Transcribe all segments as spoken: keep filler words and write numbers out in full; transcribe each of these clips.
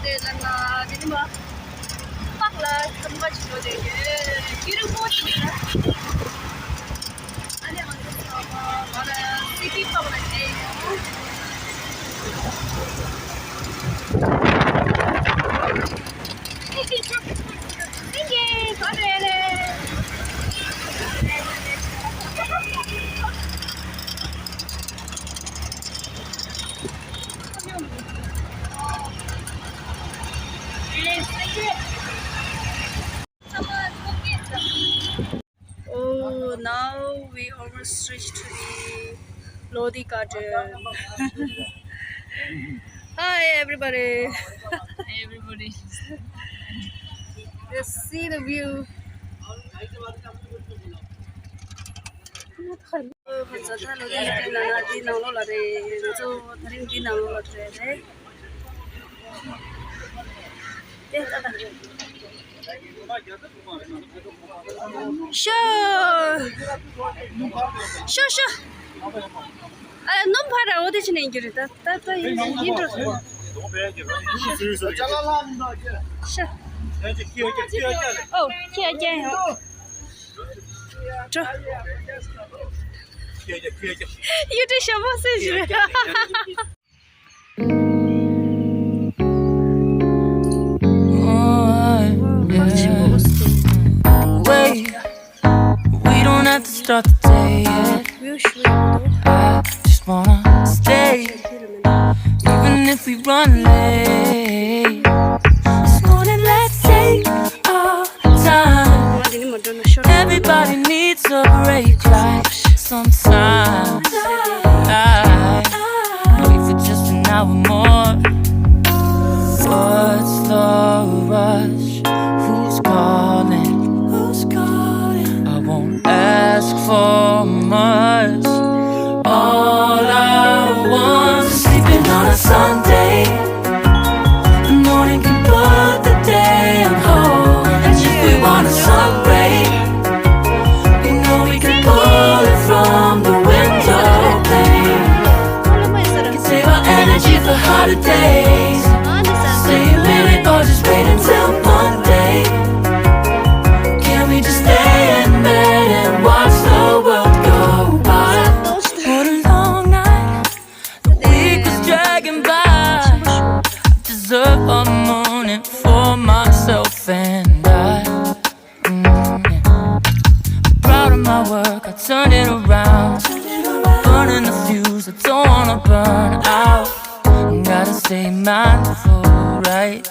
དེ་ལ་ན་དེ་ནི་མ་པག་ལ་ཁམ་ག་ཅིག་ཡོད་དེ་ཡོད་ཀི་རུ་པོ་ཅིག་ཡོད་ན། ཨ་ནི་ང་ཚོ་ཚང་མ་ང་ལ་སི་ཏི་པག་ལ་བསྡད་ཡོད། སི་ཏི་པག་ལ་བསྡད་ཡོད། Oh, now we almost reached to the Lodi Garden. Hi, everybody. Hi, everybody. Let's see the view. ཁོ་ཚོ་ད་ལོ་དེ་ནང་ལོགས་ལ་རེད། ང་ཚོ་ད་རིང་འདི་ནང་ལོགས་ལ་རེད། དེ་ད་ད། ཤོ། ཤོ་ཤོ། ཨ་ལ་སྣུམ་ཕར་ར་འོ་དེ་ཕྱིན་ནས་འགྱུར་རེད། ད་ད་ད་ཡིན་ཡིན་འགྲོ། ཤོ། ཨོ་ཁྱེད་རྒྱན་ཡོད། འགྲོ། ཡུ་ཏི་ཞྭ་མོ་སེ་ཞུ། Wait, we don't have to start the day yet. I just wanna stay, even if we run late. This morning, let's take our time. Everybody needs a break, right? Sometimes I wait for just an hour more. What's the rush? Who's calling? Who's calling? I won't ask for much. All I want is sleeping on a Sunday. The morning can put the day on hold. And if we wanna celebrate, you know we can pull it from the window pane. We can save our energy for hotter days. Stay a minute or just wait until Monday. Can we just stay in bed and watch the world go by? What a long night. The week was dragging by. I deserve a morning for myself and I. Mm, yeah. I'm proud of my work, I turned it around. Burning the fuse, I don't wanna burn out. Gotta stay mindful, right?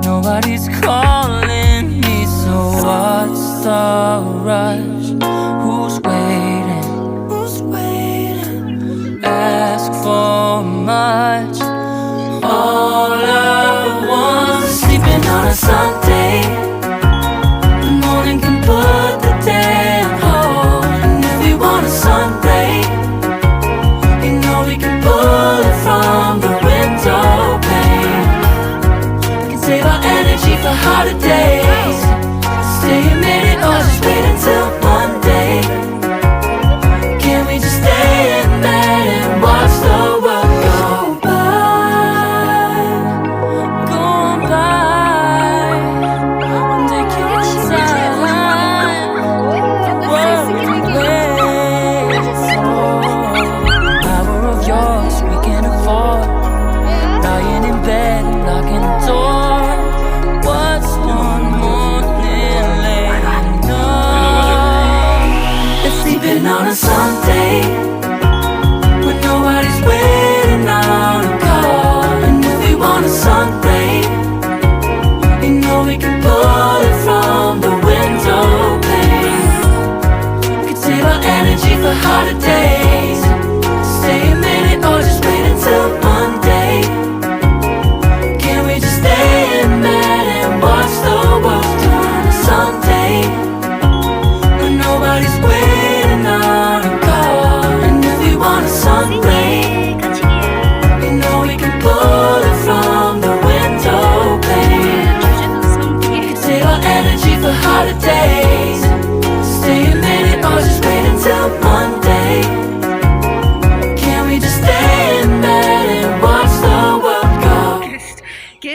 Nobody's calling me, so what's the rush? Who's waiting? Who's waiting? Ask for much. All I want is sleeping on a Sunday. The morning can put the day on hold. And if we wanna sunbathe, you know we can pull it from the window pane. We can save our energy for hotter days. Stay a minute or just wait until Monday. Can we just stay in bed and watch the world go by?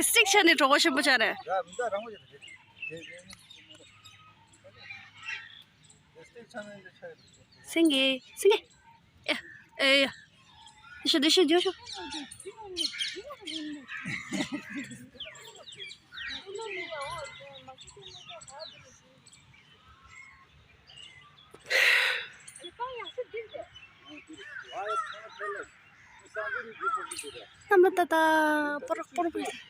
སི་ཊིག་ཆགས་ནས་གྲོགས་པོ་ཆེན་པོ་ཆགས་རེད། སེང་གེ། སེང་གེ། ཨེ། ཨེ། འདི་ཤོག་འདི་ཤོག་འདི་ཤོག་ཏ་མ་ཏ་ཏ། པོ་རོག་པོ་རོག་པོ་རོག་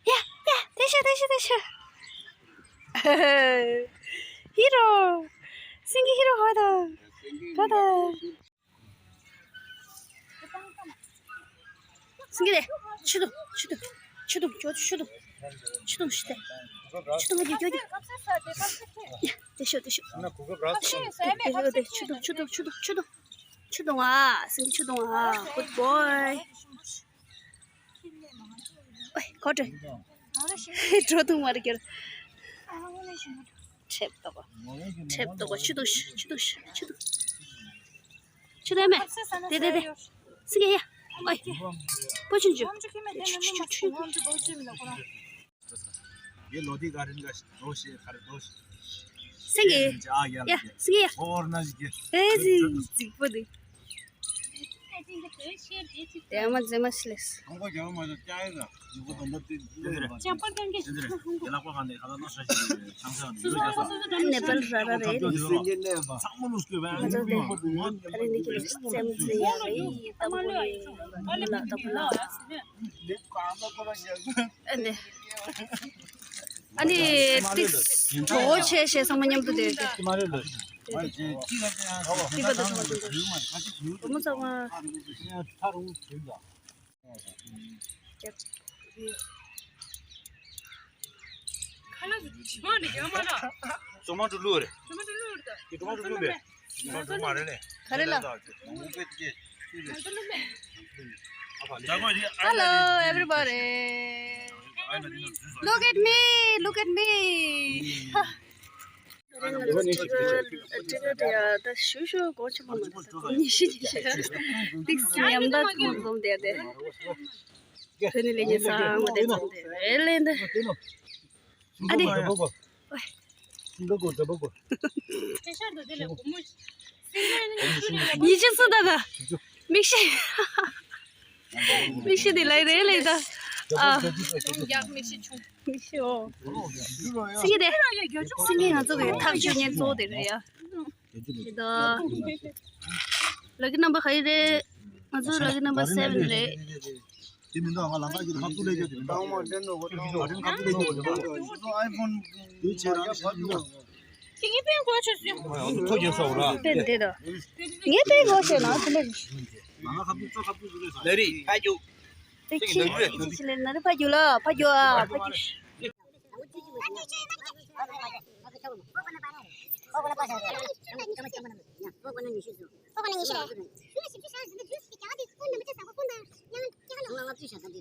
ཡ། ཡ། དེ་ཤོག་དེ་ཤོག་དེ་ཤོག་ཧི་རོ། སེང་གེ་ཧི་རོ་ཧ་ད། ད་ད། སེང་གེ་ལེ། ཆུ་དུང་ཆུ་དུང་ཆུ་དུང་ཇོ་ཆུ་དུང་། ཆུ་དུང་ཞིག་སྟེ། ཆུ་དུང་ཇོ་ཇོ་ཇོ། ཡ། དེ་ཤོག་དེ་ཤོག་དེ་ཤོག་དེ་ཤོག་དེ་ཆུ་དུང་ཆུ་དུང་ཆུ་དུང་ཆུ་དུང་། ཆུ་དུང་ཨ། སེང་གེ་ཆུ་དུང་ཨ། Good boy། ཨོའི། གོ་དྲན། འགྲོ་ཐུབ་མ་རེད་ཀྱང་། ཁྲེབ་ཏོག་པ། ཁྲེབ་ཏོག་པ། ཆུ་དུང་ཆུ་དུང་ཆུ་དུང་ཆུ་དུང་། ཆུ་དུང་མེད། དེ་དེ་དེ། སེང་གེ་ཡ། ཨོའི། པོ་ཆུང་ཆུང་། ཆུ་ཆུ་ཆུ་ཆུ། ཡེ་ལོ་དི་ག་རིན་ག་ཤི་དོ་ཤེ་ག་རེ་དོ་ཤེ། སེང་གེ། ཨ་ཡ་ཡ། ཡ། སེང་གེ་ཡ། ཧོར་ན་ཞིག་གི། ཨེ་ཟི་རྫིག་པོ་དེ། དེ་མ་ཟེ་མ་སི་ལེས། ཁང་པ་རྒྱབ་མ་ཟེ་ཀྱ་ཡེ་ཟ། ཡུ་གུ་དོན་དུ་དེ་ལོས་ར། ཅམ་པར་གན་གི། དེ་ལ་ཀོ་ག་ནས་ཁ་ལ་ནོ་ཤ་ཞིག་ཆང་ས་ནི་ལོས་རྒྱབ་ས། ནེ་པལ་ར་ར་རེད། ཚང་མ་ལོས་སྐྱོ་བས། ང་ཚོ་དེ་ད་རེས་འདི་གི་ལོས་སེམས་ཚེ་ཡ་རེད། ད་མོ་ལ་ད་མོ་ལ། ཨ་ནི། ཨ་ནི་ཏིག་གྲོགས་ཆེ་ཞེས་ཚང་མ་མཉམ་དུ་བསྡད་དེ། ཏིག་པ་དང་ཚང་མ་མཉམ་དུ། བུ་མོ་ཚང་མ། ཁ་ལག་གི་ཇི་མ་ནི་ཡོད་མ་ར། ཇོ་མ་ཏོ་ལུ་རེད། ཇོ་མ་ཏོ་ལུ་རེད་ད། ཇོ་མ་ཏོ་ལུ་རེད། ཇོ་མ་ཏོ་མ་རེད་ལེ། ག་རེ་ལ། Hello everybody. Look at me, look at me. ད་ཞུ་ཞུ་གོ་ཆེན་པོ་མ་རེད། ཉི་ཤུ་ཉི་ཤུ། ཏིག་སི་ཉམས་ད་ཐུང་འཛོམས་དེ་དེ། ཕན་ལེ་ཉེ་སང་མ་དེ་ཚང་དེ་རེད་ལེ་འདི། ཨ་ནི། ཉི་ཤུ་སུ་ད་ད། མིག་ཤེས། མིག་ཤེས་དེ་ལ་རེད་ལེ་ད། ཨ། མིག་ཤེས་ཨོ། སེང་གེ་དེ། སེང་གེ་ང་ཚོ་གི་ཐག་གཅོད་མཁན་གཙོ་བོ་དེ་རེད་ཡ། ལ་ཀི་ནམ་བར་ག་ཡི་རེད། ང་ཚོ་ལ་ཀི་ནམ་བར་སེ་བེན་རེད། དེ་མི་འདུག་ང་ལམ་ཁ་གི་ཁ་ཐུག་ལས་ཀྱི་དེ་མི་འདུག་ཁ་ཐུག་ལས་ཀྱི་དེ་མི་འདུག་ཨའི་ཕོན་དེ་བྱས་རང་བྱས་མི་འདུག་ཁྱེད་ངའི་པན་གོ་ཆོད་སོང་། ཐོ་རྒྱབ་ས་འོ་ར། པན་དེ་དང་། ངའི་པན་གོ་ཆོད་ན་དེ་ལས། ང་ཁ་ཐུག་ཚོ་ཁ་ཐུག་ཚོ་ལས་ས། ལ་རི་ཕ་རྒྱུག་ལ་ཁི་ཁི་ཁི་ཁི་ལ་ན་རི་ཕ་རྒྱུག་ལ་ཕ་རྒྱུག་ཨ་ཕ་རྒྱུག་མི་བརྒྱ་བཞི་བཅུ་ཞེ་གསུམ་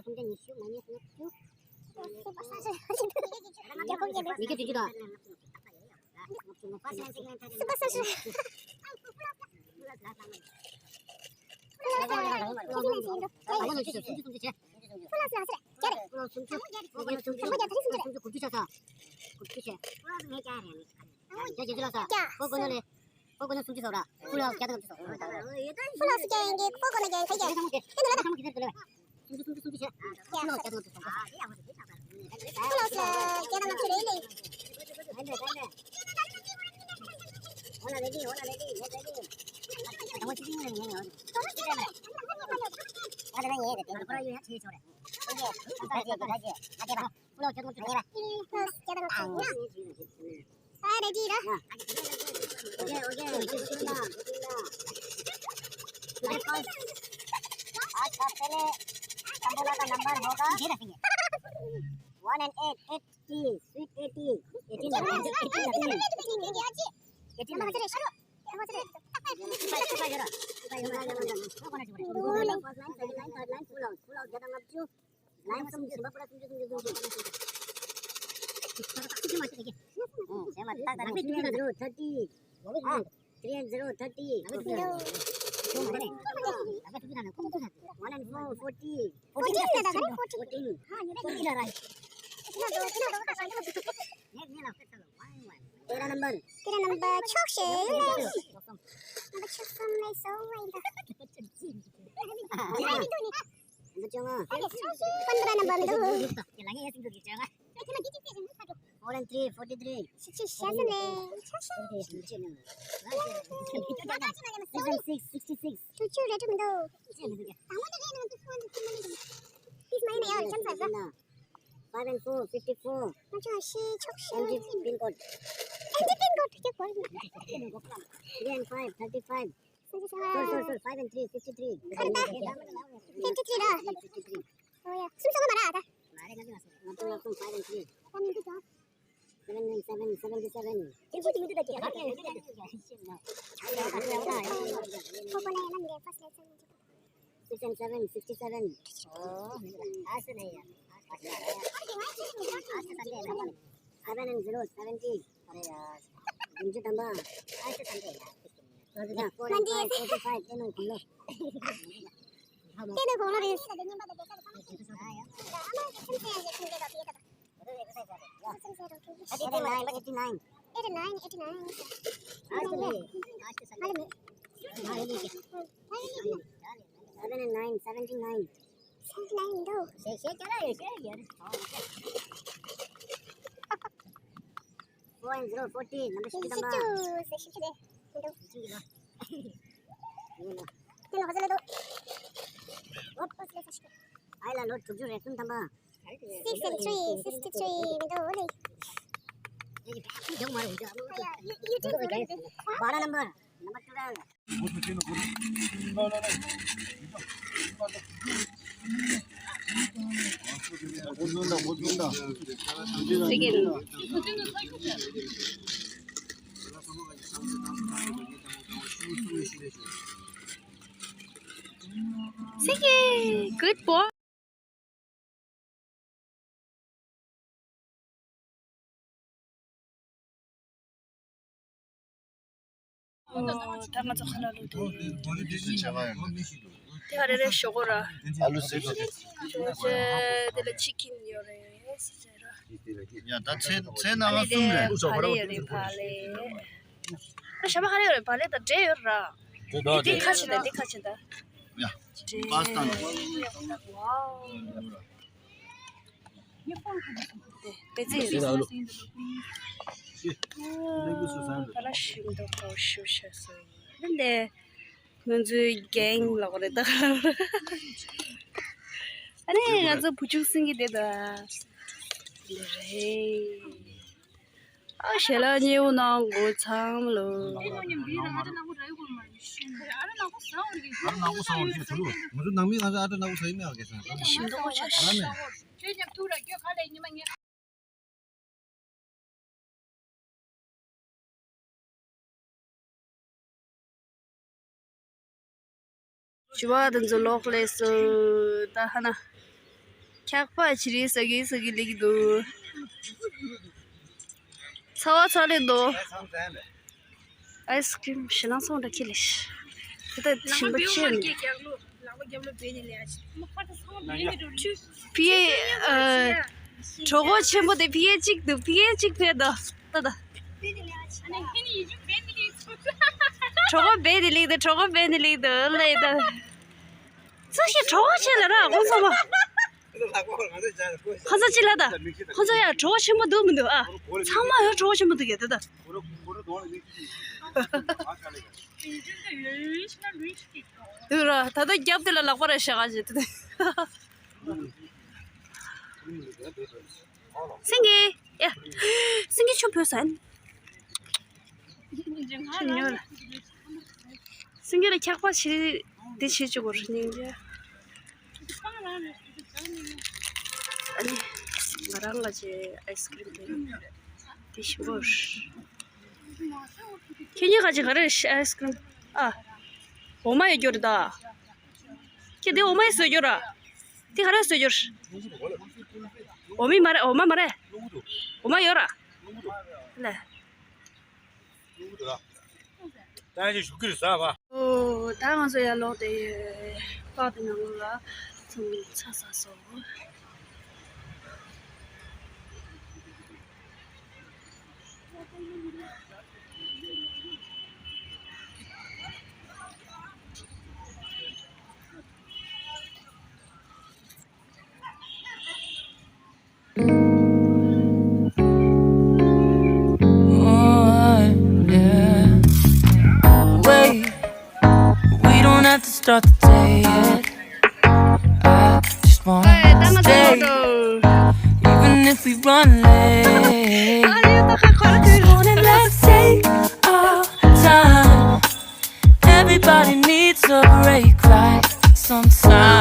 བརྒྱ་ཉི་ཤུ་མ་ཉེས་ཉེས་བཅུ། མི་བརྒྱ་བཅུ་དང་། ཕུ་ལ་སུ་ལ་སུ་རེད། བརྒྱ་རེད། ཕུ་ལ་སུམ་ཅུ། ཕུ་ལ་སུམ་ཅུ། ཕུ་ལ་སུམ་ཅུ་ཆགས་སོང་། དགུ་བཅུ་ཆགས་སོང་། བརྒྱ་བརྒྱ་བརྒྱ་ལ་སུམ་ཅུ་སོང་ར། ཕུ་ལ་བརྒྱ་དང་ལྔ་བཅུ་སོང་ར། ཕུ་ལ་སུམ་ཅུ་ཡིན་གྱི་ཕུ་གོ་ན་རྒྱ་ཡིན་ཁ་རྒྱ། ཁྱེད་ཚོ་ལ་ད་ཁ་མ་ཁྱེད་ཚོ་ལ། སུམ་ཅུ་སུམ་ཅུ་སུམ་ཅུ་ཆགས། ཕུ་ལ་བརྒྱ་དང་ལྔ་བཅུ་སོང་ར། ཕུ་ལ་སུ་བརྒྱ་དང་ལྔ་བཅུ་རེད་ལེ། འོ་ན་རེ་ཌི། འོ་ན་རེ་ཌི། ངས་རེ་ཌི། ད་ང་ཆུ་ཆུ་ངས་ངས་ངས། ཨ་ད་ང་ངས་རེ་ཌི། ང་ཁོ་ར་ཡོད་ཡ་ཆེ་ཆོག་རེད། ཨ་རེ་ཌི་ར། अच्छा, पहले तंबोला का नंबर होगा one and eight, eight की, sweet eighty, eighteen, eighteen. Line sum sum pura sum sum sum sum. Six and zero thirty. Ah, three and zero thirty. One and four, forty. Fourteen. Fourteen. तेरह नंबर। तेरह नंबर छक्के। नंबर छक्के में सौ आएगा। नंबर चौदह। पन्ध्र नम्बरमा दु। Four and three, forty-three. Sixty-seven. Six and six, sixty-six. Five and four, fifty-four. Three and five, thirty-five. Sorry, sorry, sorry. Five and three, fifty-three. Khardah. Fifty-three र। Fifty-three. हो या। सुन सुन मारा आता। Five and three. Seven and seven, seventy-seven. Six and seven, sixty-seven. Oh, आज से नहीं यार। Seven and zero, seventy. अरे यार, गुंजू तंबा। आज से संडे यार। Four and five, forty-five. तेनू घूम लो। तेनू घूम लो रे। Eighty-nine, eighty-nine. Eighty-nine, eighty-nine. आज तो नहीं, आज तो Sunday। मालूम है। Seven and nine, seventy-nine. Seventy-nine दो। से, से क्या है, से यार। Four and zero, forty. Number sixty number. Sixty two, sixty two दे। दो। ये लो। ये लो, बस ले दो। What? बस ले, बस ले। आइला लोड थुक जु रेसुन तम्बा। Six and three, sixty-three में दो हो गई। बारह number, number twelve. Good boy. ད་ང་ཚོ་ཁ་ལག་ལུག་དེ་དེ་ཧ་རེ་རེ་ཞོག་གོ་ར། ཨ་ལུ་སི་ཞོག་གོ་ར། དེ་ལ་ཅི་ཁིན་ཡོད་རེད་ཟེར་ར། ཡ་ད་ཚེ་ཚེ་ན་ང་གསུམ་རེད། བ་ལེ་ཡོད་རེད། བ་ལེ། ཨ་ཞྭ་མོ་ཧ་རེ་ཡོད་རེད། བ་ལེ་དང་འབྲས་ཡོད་ར། འདི་འདི་ཁ་ཕྱེ་ད། འདི་ཁ་ཕྱེ་ད། ཡ། པཱ་སི་ཏཱ་ནང་། པེ་ཙེ་ཡོད་རེད། ད་ར་ཞིམ་འདུག་གོ། ཞུ་ཤ་སོ་འདི་འདི། ང་ཚོའི་གེང་ལོག་རེད་ད། ཨ་ནི་ང་ཚོ་བུ་ཆུང་སེང་གེ་དེ་ད། འདི་རེད། ཨ་ཞལ་ལག་མཉེས་པོ་གནང་དགོས་ཚང་མ་ལོ། ཞིམ་མདོག་ཆ་ཤ། ཞུ་བ་དེ་ཚོ་ལོག་སླེབས་སོང་། ད་ཧ་ན། འཁྱག་པ་ཅི་རིགས་ཟ་གི་ཟ་གི་སླེབས་ཀྱི་འདུག་ཚ་བ་ཚ་ལེ་འདུག་ཨའི་སི་ཀྲིམ་ཞེ་ལང་སོང་འདྲ་ཁྱེར་ལེ་ཤི། དེ་ལྟ་ཞིམ་པོ་ཆེ་མི་འདུག་ཕི་ཨེ། ཨ། གྲོད་ཁོག་ཆེན་པོ་དེ་ཕི་ཨེ་གཅིག་འདུག་ཕི་ཨེ་གཅིག་ཕེབས་དོ། ལྟ་ད། གྲོད་ཁོག་སྦས་ནས་ལེགས་དེ། གྲོད་ཁོག་སྦས་ནས་ལེགས་དེ་ལེ་ད། ཚ་ཞིག་གྲོད་ཁོག་ཆེ་ལ་ར་ཁོང་ཚོ་མ། ཁོང་ཚོ་ཅི་ལ་ད། ཁོང་ཚོ་ཡ་གྲོད་ཁོག་ཆེན་པོ་འདུག་མི་འདུག་ཨ། ཚང་མ་ཡོད་གྲོད་ཁོག་ཆེན་པོ་འདུག་ཡ་ད་ད། འདུག་ར་ད་ད་རྒྱབ་དེ་ལ་ལག་པ་ར་བཞག་ག་ཞེས་དེ། སེང་གེ། ཡ། སེང་གེ་ཆུ་བོས་ཟན། སེང་གེ་ལ་འཁྱག་པ་ཞིག་འདི་བྱེད་བཅུག་གོ་སྙིང་རྗེ། ཨ་ནི། ང་རང་ལ་ཅེ་ཨའི་སི་ཀྲིམ་དེ་དེ་ཞིམ་པོ། ཁྱེད་གཉིས་ཁ་ཅིག་ག་རེ་ཨའི་སི་ཀྲིམ། ཨ། འོ་མ་ཡོད་རྒྱུ་རེད་ད། ཁྱེད་དེ་འོ་མ་ཡོད་བཟོས་རྒྱུ་ར། དེ་ག་རེ་བཟོས་རྒྱུ་ར། འོ་མི་མ་རེད། འོ་མ་མ་རེད། འོ་མ་ཡོད་ར། ལེ། ད་ཅི་ཞུ་གི་རེད་ཟ་བ། ཨོ། ད་ང་ཚོ་ཡར་ལོག་དེ་ཡོད། པགས་དེ་ནང་ལོགས་ལ་ཚང་མས་ཚྭ་ཟ་སོང་། Oh, yeah. Wait, we don't have to start the day yet. I just wanna stay, even if we run late. I just wanna levitate all time. Everybody needs a break, right? Sometimes.